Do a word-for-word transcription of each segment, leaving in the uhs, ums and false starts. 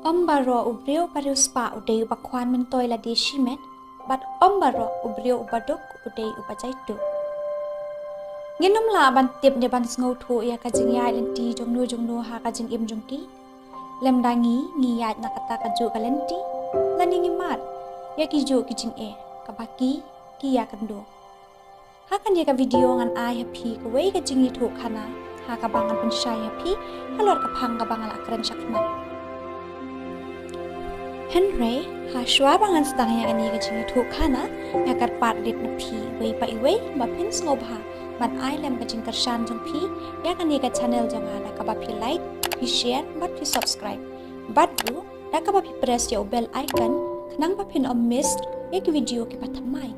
Ym baroh u briew ba riewspah u dei uba khwan myntoi lade shimet, bad ym baroh u briew uba duk u dei uba jaituh. Ngin ym lah ban tip ne ban sngewthuh ïa ka jingïaid lynti jongno jongno ha ka jingim jong ki, lymda ngi ngi ïaid na kata kajuh ka lynti, lane ngi mad ïa kijuh ki jingeh kaba ki ki ïakynduh. Ha kane ka video ngan ai ha phi kawei ka jingïathuhkhana ha kaba ngan pynshai ha phi halor ka phang kaba nga la kren shakhmat. Hynrei ha shuwa ba ngan sdang ïa kane ka jingïathuhkhana, nga kyrpad rit na phi iwei pa iwei ba phin sngewbha ban ai lem ka jingkyrshan jong phi ïa kane ka channel jong nga da kaba phi like, phi share bad phi subscribe. Bad ruh da kaba phi press ïa u bell icon khnang ba phin ym miss ïa ki video kiba thymmai.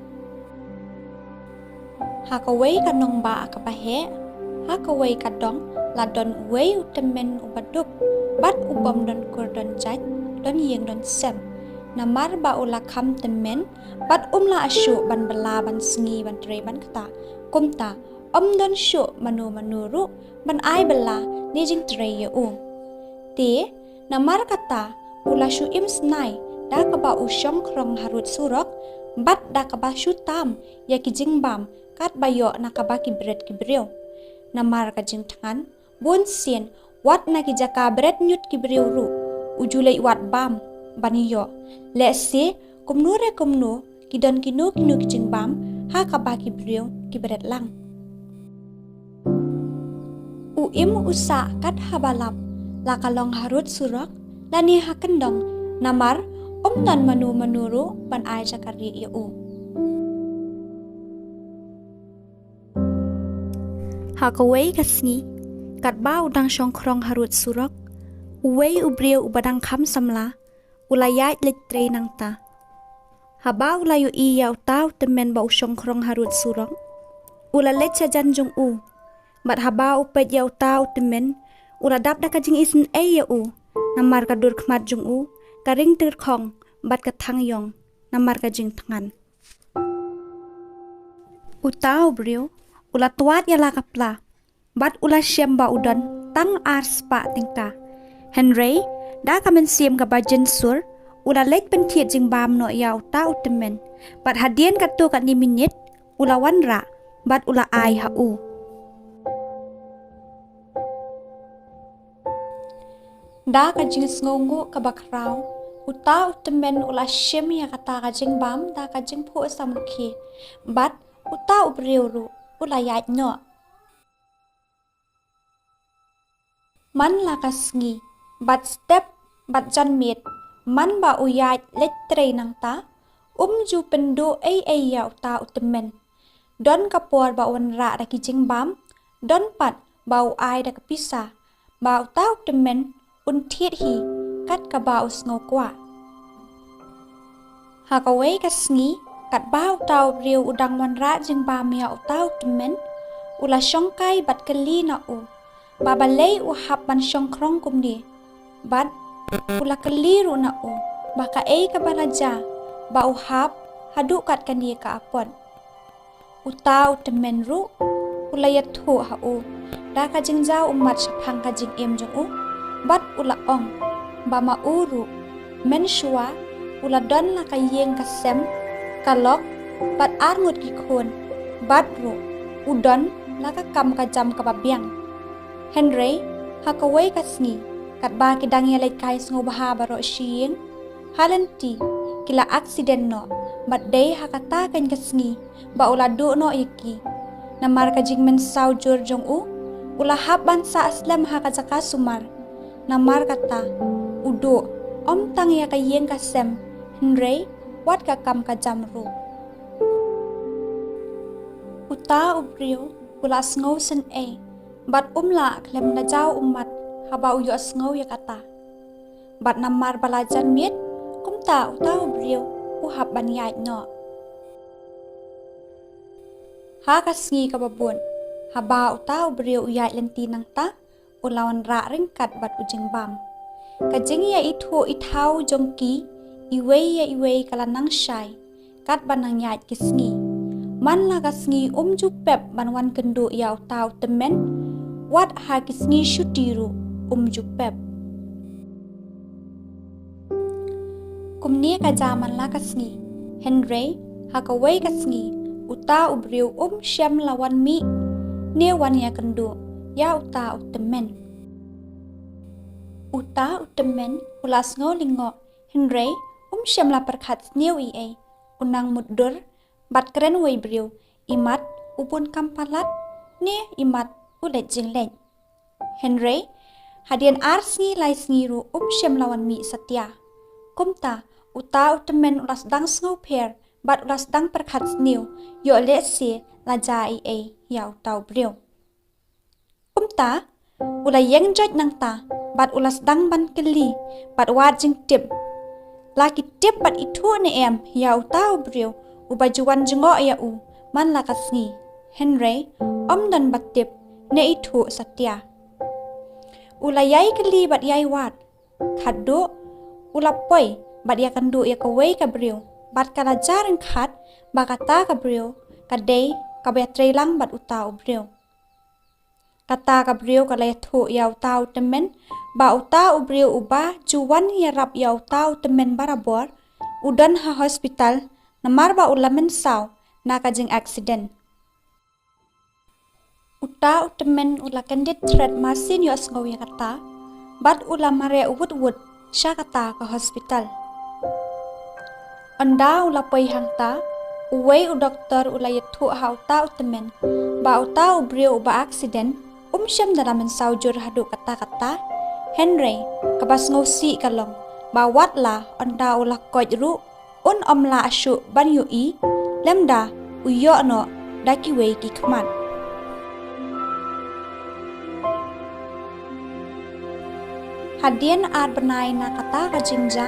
Ha kawei ka nongbah kaba heh, ha kawei ka dong la don uwei u tymmen uba duk bad u bym don kur don jait, don ïing don sem. Namar ba u la kham tymmen bad um lah shuh ban bylla ban sngi ban trei ban ktah, kumta ym don shuh mano mano ruh ban ai bylla ne jingtrei ïa u. Te namar kata u la shu im snai da kaba u shong khrong harud surok bad da kaba shu tam ïa ki jingbam katba ïoh na kaba ki bret ki briew. Namar ka jingthngan, bun sien wat na ki jaka bret ñiut ki briew ruh u ju leit wad bam ban ïoh, lehse kumno re kumno ki don kino kino ki jingbam ha kaba ki briew ki bret lang. U im u sah kat haba lap, la ka long harud surok lane ha kyndong, namar ym don mano mano ruh ban ai jaka rieh ïa u. Ha kawei ka sngi, katba u dang shong khrong harud surok, uwei u briew uba dang kham samla u la ïaid leit trei nangta. Haba u la ïohi ïa uta u tymmen ba u shong khrong harud surok, u la leit sha jan jong u. Bad haba u peit ïa uta u tymmen, u la dap da ka jingisynei ïa u, namar ka dur khmat jong u ka ring tyrkhong bad ka thang ïong namar ka jingthngan. Uta u briew u la twad ïa la ka pla bad u la shem ba u don tang ar spah tyngka. Hynrei da ka mynsiem kaba jynsur, u la leit pynthied jingbam noh ïa uta u tymmen, bad hadien katto katne minit u la wanrah bad u la ai ha u. Da ka jingsngewnguh kaba khraw, uta u tymmen u la shim ïa kata ka jingbam da ka jingphuh samrkhie, bad uta u briew ruh u la ïaid noh. Man la ka sngi, bad step bad janmiet, man ba u ïaid leit trei nangta, um ju pynduh ei ei ïa uta u tymmen. Don ka por ba u wanrah da ki jingbam, don pat ba u ai da ka pisa, ba uta u tymmen un thied hi kat kaba u sngew kwah. Ha kawei ka sngi, katba uta u briew u dang wanrah jingbam ïa uta u tymmen, u la shongkai bad kylli na u ba balei u hap ban shong khrong kumne. Bad u la kylli ruh na u ba kaei kaba la jia ba u hap haduh kat kane ka apot. Uta u tymmen ruh u la ïathuh ha u da ka jingjaw ummat shaphang ka jingim jong u, bad u la ong ba ma u ruh mynshuwa u la don la ka ïing ka sem, ka lok, bad arngut ki khun, bad ruh u don la ka kam ka jam kaba biang. Hynrei ha kawei ka sngi, katba ki dang ïaleit kai sngewbha baroh shi ïing, ha lynti ki la aksiden noh, bad dei ha kata kane ka sngi ba u la duh noh ïa ki. Namar ka jingmynsaw jur jong u, u la hap ban sah slem ha ka jaka sumar. Namar kata, u duh ym tang ïa ka ïing ka sem, hynrei wat ka kam ka jam ruh. Uta u briew u la sngewsynei, bad um lah khlem da jaw ummat haba u ïohsngew ïa kata. Bad namar ba la janmiet, kumta uta u briew u hap ban ïaid noh. Ha ka sngi kaba bud, haba uta u briew u ïaid lynti nangta, u la wanrah ryngkat bad u jingbam. Ka jingïaithuh ithaw jong ki iwei ïa iwei ka la nang shai, katba nang ïaid ki sngi. Man la ka sngi um ju pep ban wan kynduh ïa uta u tymmen, wat ha ki sngi shuti ruh um ju pep. Kumne ka jia man la ka sngi. Hynrei ha kawei ka sngi, uta u briew um shym la wan mih ne wan ïakynduh ïa uta u tymmen. Uta u tymmen u la sngew lyngngoh, hynrei um shym la pyrkhat sniew ei ei. U nang mutdur bad kren wei briew, imat u bun kam palat ne imat u leit jingleit. Hynrei hadien ar sngi lai sngi ruh um shym la wan mih satia. Kumta uta u tymmen u la sdang sngewpher bad u la sdang pyrkhat sniew, ïoh lehse la jia ei ei ïa uta u briew. Kumta u la ïeng joit nangta bad u la sdang ban kylli bad wad jingtip. La ki tip bad ithuh ne em ïa uta u briew uba ju wan jngoh ïa u man la ka sngi. Hynrei ym don ba tip ne ithuh satia. U la ïai kylli bad ïai wad. Khatduh u la poi bad ïakynduh ïa kawei ka briew bad ka la jia ryngkhat ba kata ka briew ka dei kaba ïatreilang bad uta u briew. Kata ka briew ka la ïathuh ïa uta u tymmen ba uta u briew uba ju wan ïarap ïa uta u tymmen barabor u don ha hospital namar ba u la mynsaw na ka jingaccident. Uta u tymmen u la kyndit thret marsien ïohsngew ïa kata bad u la mareh wut wut sha kata ka hospital. Ynda u la poi hangta, uwei u doktor u la ïathuh ha uta u tymmen ba uta u briew uba accident um shym da la mynsaw jur haduh katta katta. Hynrei kaba sngewsih ka long ba wat la ynda u la koit ruh un ym lah shuh ban ïohi lymda u ïoh noh da kiwei ki khmat. Hadien ar bnai na kata ka jingjia,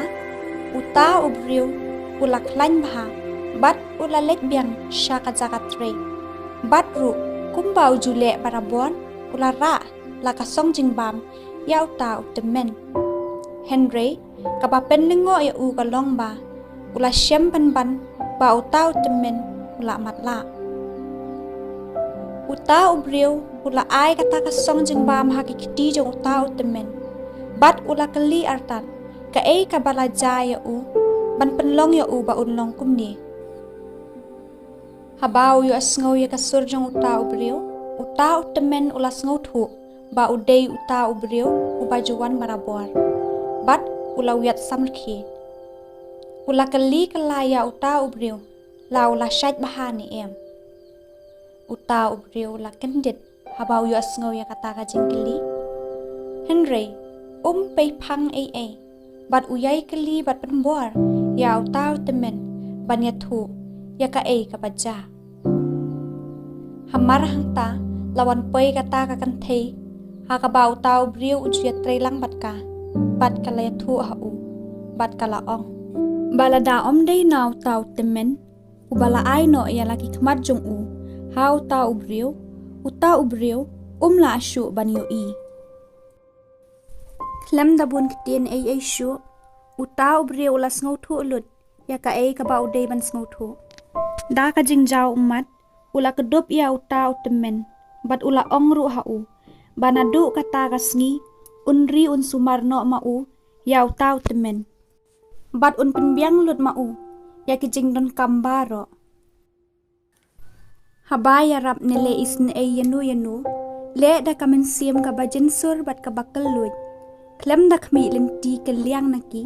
uta u briew u la khlaiñ bha bad u la leit biang sha ka jaka trei. Bad ruh kumba u ju leh barabor, u la rah la ka song jingbam ïa uta u tymmen. Hynrei kaba pynlyngngoh ïa u ka long ba u la shem pynban ba uta u tymmen u la matlah. Uta u briew u la ai kata ka song jingbam ha ki kti jong uta u tymmen bad u la kylli artat kaei kaba la jia ïa u ban pynlong ïa u ba un long kumne. Haba u ïohsngew ïa ka sur jong uta u briew, uta u tymmen u la sngewthuh ba u dei uta u briew uba ju wan barabor bad u la wiat samrkhie. U la kylli kylla ïa uta u briew la u la shait bha ne em. Uta u briew u la kyndit haba u ïohsngew ïa kata ka jingkylli. Hynrei um pei phang ei ei bad u ïai kylli bad pynbor ïa uta u tymmen ban ïathuh ïa kaei kaba jia. Hamar hangta la wan poi kata ka kynthei ha kaba uta u briew u ju ïatreilang bad ka bad ka la ïathuh ha u bad ka la ong ba lada ym dei na uta u tymmen uba la ai noh ïa la ki khmat jong u ha uta u briew, uta u briew um lah shuh ban ïohi. Khlem da bun ktien ei ei shuh, uta u briew u la sngewthuh lut ïa kaei kaba u dei ban sngewthuh. Da ka jingjaw ummat u la kdup ïa uta u tymmen bad u la ong ruh ha u ba naduh kata ka sngi un ri un sumar noh ma u ïa uta u tymmen bad un pynbiang lut ma u ïa ki jingdonkam baroh. Haba ïarap ne leh isynei ïano ïano, leh da ka mynsiem kaba jynsur bad kaba kylluid, khlem da khmih lynti kylliang na ki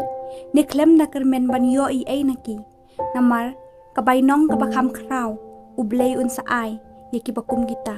ne khlem da kyrmen ban ïoh ei ei na ki. Namar ka bainong kaba kham khraw U Blei un sa ai ïa kiba kum kita.